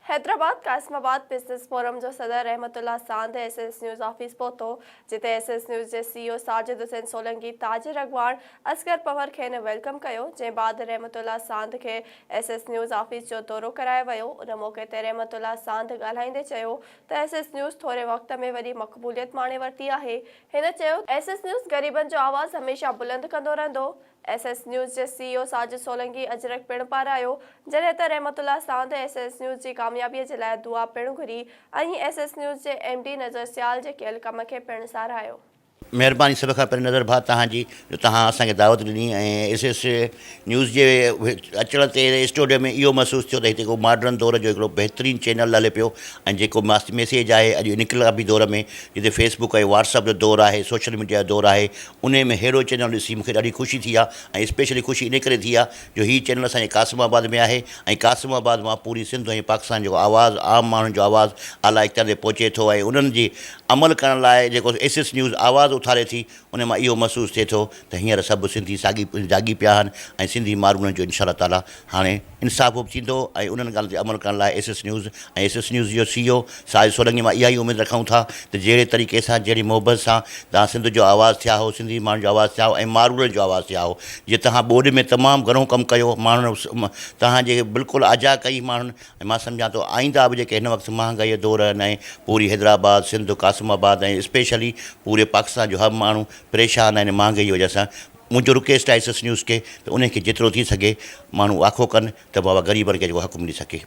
حيدرآباد قاسم آباد business forum جو صدر Rahmat Ullah Sand S S news office پهتو، جتي ايس ايس نيوز جي سي او ساجد حسين سولنگي تاجر اڳواڻ اصغر پنهور کين welcome ڪيو، جنهن بعد رحمت الله ساند کي ايس ايس نيوز آفيس جو دورو ڪرايو ويو، ان موقعي تي رحمت الله ساند ڳالهائيندي چيو ته ايس ايس نيوز ٿوري وقت ۾ وڏي مقبوليت ماڻي ورتي آهي، هن چيو ته ايس ايس نيوز غريبن جو آواز هميشه بلند ڪندو رهندو. ايس ايس نيوز جي سي او ساجد سولنگي اجرڪ پڻ پارايو، جڏهن ته Rahmat Ullah Sand S S news جي ڪاميابي جي لاء دعا پڻ گهري ۽ ايس ايس نيوز جي ايم ڊي نظر سيال جي ڪيل ڪم کي پڻ ساراهيو. مهرباني سڀ کان پهرين نظر ڀاء توهان جي جو توهان اسان کي دعوت ڏني ۽ ايس ايس نيوز جي اچڻ تي اسٽوڊيو ۾ اهو محسوس ٿيو ته هتي ڪو ماڊرن دور جو هڪڙو بهترين چينل هلي پيو ۽ جيڪو ميسيج آهي اڄ انقلابي دور ۾ جتي فيس بڪ ۽ واٽس اپ جو دور آهي سوشل ميڊيا جو دور آهي انهي ۾ ههڙو چينل ڏسي مون کي ڏاڍي خوشي ٿي آ ۽ اسپيشلي خوشي انهي ڪري ٿي آ جو هي چينل اسان جي قاسم آباد ۾ آهي ۽ قاسم آباد مان پوري سنڌ ۽ پاڪستان جو آواز عام ماڻهن جو آواز اعليٰ اختيار تي پهچي ٿو ۽ انهن جي عمل ڪرڻ لاء جيڪو ايس ايس نيوز آواز اٿاري ٿي انهي مان اهو محسوس ٿئي ٿو ته هينئر سڀ سنڌي ساڳي جاڳي پيا آهن ۽ سنڌي مارونن جو انشاء الله تعاليٰ هاڻي انصاف به ٿيندو ۽ انهن ڳالهين تي عمل ڪرڻ لاء S S news ۽ S S news جو سي او ساجد سولنگي مان اها ئي اميد رکون ٿا ته جهڙي طريقي سان جهڙي محبت سان توهان سنڌ جو آواز ٿيا هو سنڌي ماڻهن جو آواز ٿيا هو ۽ ماروئڙن جو آواز ٿيا هو جي توهان ٻوڏ ۾ تمام گهڻو ڪم ڪيو ماڻهن توهان جي بلڪل آجا ڪئي ماڻهن ۽ مان سمجهان ٿو آئنده به جيڪي هن وقت مهانگائي جو دور آهن ۽ پوري حيدرآباد سنڌ قاسم آباد ۽ اسپيشلي پوري پاڪستان جو هر ماڻهو پريشان آهن مهانگائي جي وجه سان منهنجو رڪويسٽ آهي ايس ايس نيوز کي ته انهن کي جيترو ٿي سگهي ماڻهو واکو ڪن ته بابا غريبن کي جيڪو حق ملي سگهي.